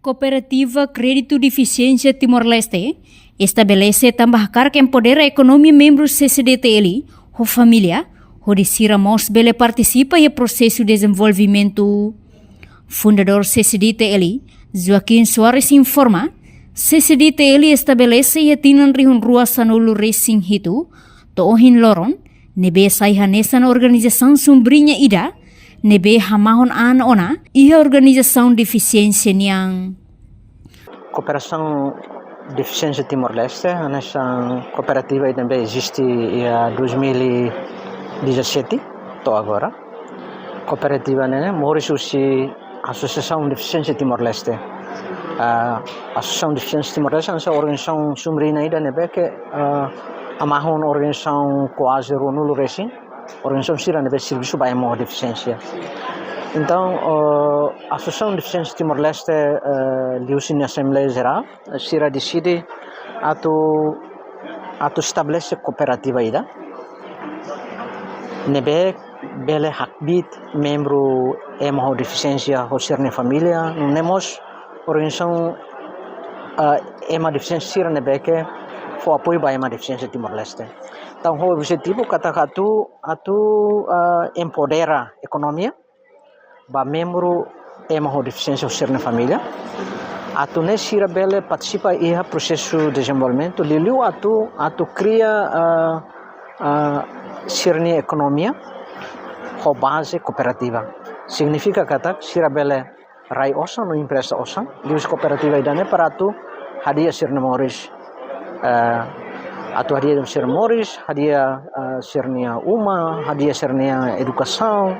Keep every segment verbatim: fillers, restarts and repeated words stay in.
Kooperativa Kréditu Defisiénsia Timor-Leste estabelese tanba hakarak empodera ekonomia membru C C D T L ho família, hodi sira mós bele partisipa iha prosesu dezenvolvimentu. Fundadór C C D T L, Joaquim Soares informa, C C D T L estabelese iha tinan rihun rua sanulu resin hitu, to'o ohin loron, ne'ebé sai hanesan organizasaun sumbriña ida, ne'ebé hamahon an ona iha organizasaun defisiénsia nian. Kooperasaun Defisiénsia Timor-Leste, hanesan kooperativa ida ne'ebé eziste iha dois mil e dezassete, to'o agora. Kooperativa ne'e moris husi Asosiasaun Defisiénsia Timor-Leste. Ah, Asosiasaun Defisiénsia Timor-Leste hanesan organizasaun sumbriña ida ne'ebé ke, ah, hamahon organizasaun kuaze ruanulu resin, organizasaun sira ne'ebé servisu ba ema ho defisiénsia. Entaun, eh, Asosiasaun Defisiénsia Timor-Leste, eh, liuhusi nia Asembleia Jerál, eh, sira deside atu, atu estabelese kooperativa ida ne'ebé bele hakbiit membru ema ho defisiénsia ho sira-nia família, nune'e mós organizasaun, eh, ema defisiénsia sira ne'ebé ke fó apoiu ba ema defisiénsia Timor-Leste. Entaun, ho objetivu katak atu, atu, eh, empodera ekonomia ba membru ema ho defisiénsia ho sira-nia família, atu nune'e sira bele partisipa iha prosesu dezenvolvimentu, liuliu atu, atu kria, eh, eh, sira-nia ekonomia ho baze kooperativa. Signifika katak sira bele rai osan no empresta osan liuhusi kooperativa ida-ne'e para atu hadi'a sira-nia moris, eh, atu hadi'a sira-nia moris, hadi'a, eh, sira-nia uma, hadi'a sira-nia edukasaun,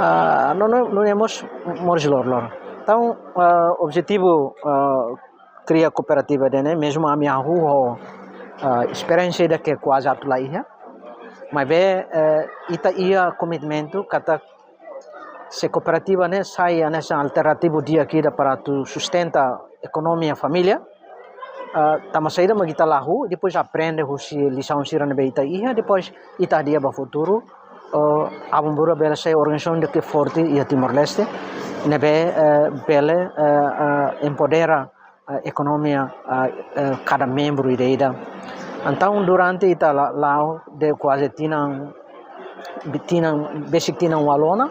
eh, no, no, nune'e mós moris loroloron. Entaun, eh, objetivu, eh, kria kooperativa ida-ne'e, mezmu ami hahú ho, eh, esperiénsia ida ke kuaze atu la iha, maibé, eh, ita iha komitmentu katak se kooperativa ne'e sai hanesan alternativu di'ak ida para atu sustenta ekonomia família, ah, tanba saida mak ita la hahú, depois aprende husi lisaun sira ne'ebé ita iha, depois ita hadi'a ba futuru, eh, aban-bainrua bele sai organizasaun ida ke forte iha Timor-Leste, ne'ebé, eh, bele, eh, eh, empodera, eh, ekonomia, eh, eh, kada membru ida-ida. Entaun, durante ita la-, la'o de kuaze tinan, tinan, besik tinan ualu ona,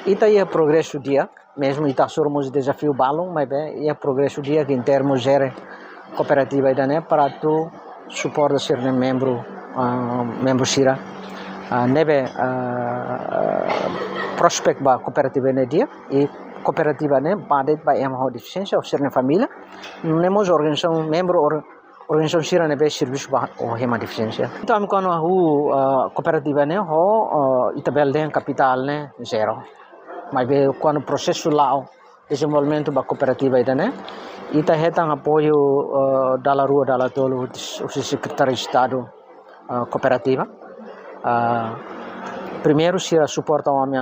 ita iha progresu di'ak, mezmu ita hasoru mós dezafiu balun, maibé iha progresu di'ak ke em termos jere kooperativa ida-ne'e para atu suporta sira-nia membru, ah, membru sira, ah, ne'ebé, ah, prospek ba kooperativa ne'e di'ak, i kooperativa ne'e ba de'it ba ema ho defisiénsia ho sira-nia família, nune'e mós organizasaun membru or-, organizasaun sira ne'ebé servisu ba ho ema defisiénsia. Entaun, ami kuandu hahú, ah, kooperativa ne'e ho, ah, ita bele dehan kapitál ne'e zero. Maibé kuandu prosesu la'o dezenvolvimentu ba kooperativa ida-ne'e, ita hetan apoiu, eh, dala rua, dala tolu husi Sekretáriu Estadu, eh, Kooperativa. Ah, primeiru, sira suporta ami,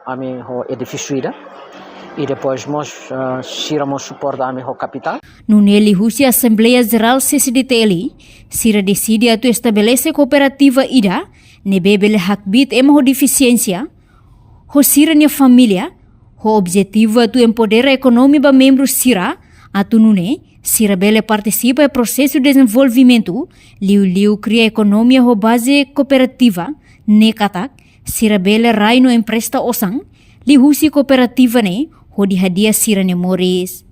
ami ho edifísiu ida, i depois mós, eh, sira mós suporta ami ho kapitál. Nune'e liuhusi Asembleia Jerál C C D T L, sira deside atu estabelese kooperativa ida ne'ebé bele hakbiit ema ho defisiénsia ho sira-nia família, ho objetivu atu empodera ekonomia ba membru sira, atu nune'e sira bele partisipa iha prosesu dezenvolvimentu, liuliu kria ekonomia ho baze kooperativa, ne'e katak sira bele rai no empresta osan liuhusi kooperativa ne'e hodi hadi'a sira-nia moris.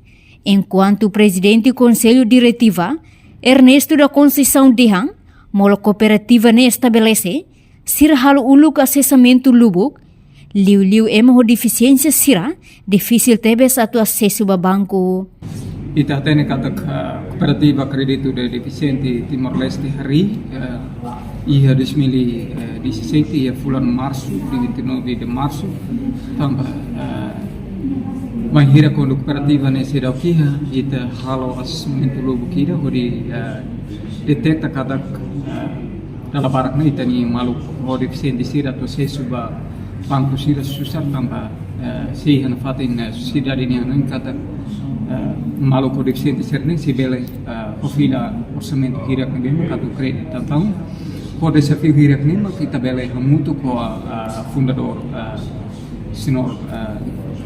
Enkuantu Prezidente Konsellu Diretiva, Ernesto da Conceição dehan, molok kooperativa ne'e estabelese, sira halo uluk asesamentu lubuk, liuliu ema ho defisiénsia sira difisil tebes atu asesu ba banku. Ita hatene katak, ah, Kooperativa Kréditu de Defisiente Timor-Leste harii, ah, iha dois mil e dezassete, iha fulan Marsu, dia vinte e nove de Março, tanba, ah, bainhira kuandu kooperativa ne'e seidauk iha, ita halo asesamentu lubuk ida, hodi, ah, deteta katak, ah, dala barak ne'e ita-nia maluk ho defisiénsia sira atu asesu ba banku sira susar tanba, eh, sei iha nafatin, eh, sosiedade nian ne'e katak, eh, maluk ho defisiénsia sira-ne'e sei bele, eh, fila orsamentu hirak ne'ebé mak atu kréditu. Entaun, ho dezafiu hirak ne'e mak ita bele hamutuk ho, eh, fundadór, eh, señór, eh,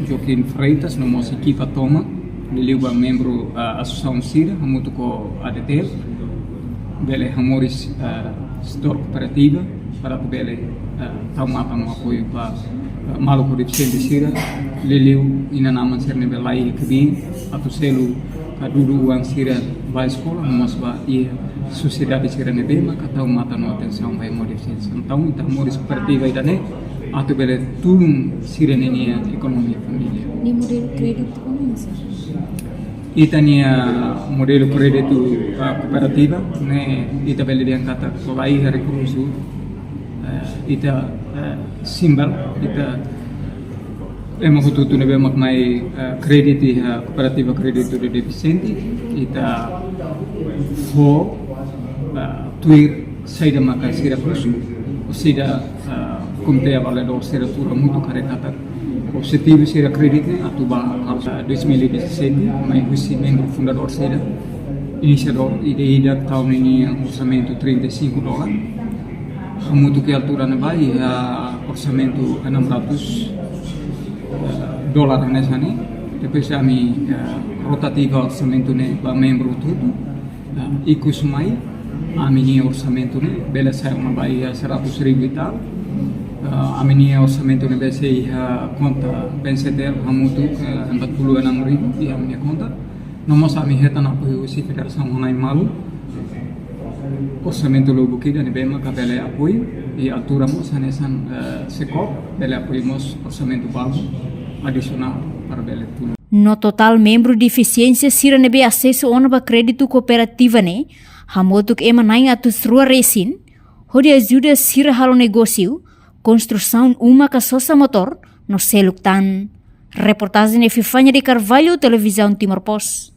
Joaquim Freitas, no mós ekipa tomak, Liuliu ba membru, ah, asosiasaun sira hamutuk ho ADTL, bele hamoris, ah, setór kooperativa para atu bele, ah, tau matan no apoiu ba, ah, maluk ho defisiénsia sira, liuliu inan-aman sira ne'ebé laiha kbiin, atu selu ka dudu oan sira ba eskola, no mós ba iha sosiedade sira ne'ebé maka tau matan no atensaun ba ema ho defisiénsia. Entaun, ita hamoris kooperativa ida-ne'e atu bele tulun sira-nia ekonomia família. Nia modelu kréditu komu, sir? Ita-nia modelu kréditu, ah, kooperativa ne'e, ita bele dehan katak laiha rekursu, eh, ita, eh, simples, ita ema hotu-hotu ne'ebé mak mai, eh, kréditu iha Kooperativa Kréditu de Defisiente, ita fó, eh, tuir saida maka sira husu, saida, eh, komité avaliadór sira tuur hamutuk karik katak objetivu sira kréditu ne'e atu ba, ah, dois mil e dezassete, mai husi membru fundadór sira, inisiadór, ida-idak tau ninia orsamentu trinta e cinco dólar. Hamutuk iha altura ne'ebá iha orsamentu enam ratus, eh, dólar hanesan ne'e. Depois ami, eh, rotativa orsamentu ne'e ba membru hotu-hotu. Eh, ikus mai, ami-nia orsamentu ne'e bele sai ona ba iha seratus ribu e tal. Eh, ami-nia orsamentu ne'ebé sei iha konta BNCTL hamutuk, eh, empat puluh enam ribu iha ami-nia konta. No mós ami hetan apoiu husi federasaun ho na'in malu. Orsamentu lubuk ida ne'ebé maka bele apoiu, i altura mós hanesan, eh, SEKOP, bele apoiu mós orsamentu balu adisionál para bele tulun. No totál membru defisiénsia sira ne'ebé asesu ona ba kréditu kooperativa ne'e, hamutuk ema na'in atus rua resin, hodi ajuda sira halo negósiu, konstrusaun uma ka sosa motór, no seluk tan. Reportajen Epifania de Carvalho, Televizaun Timor Post.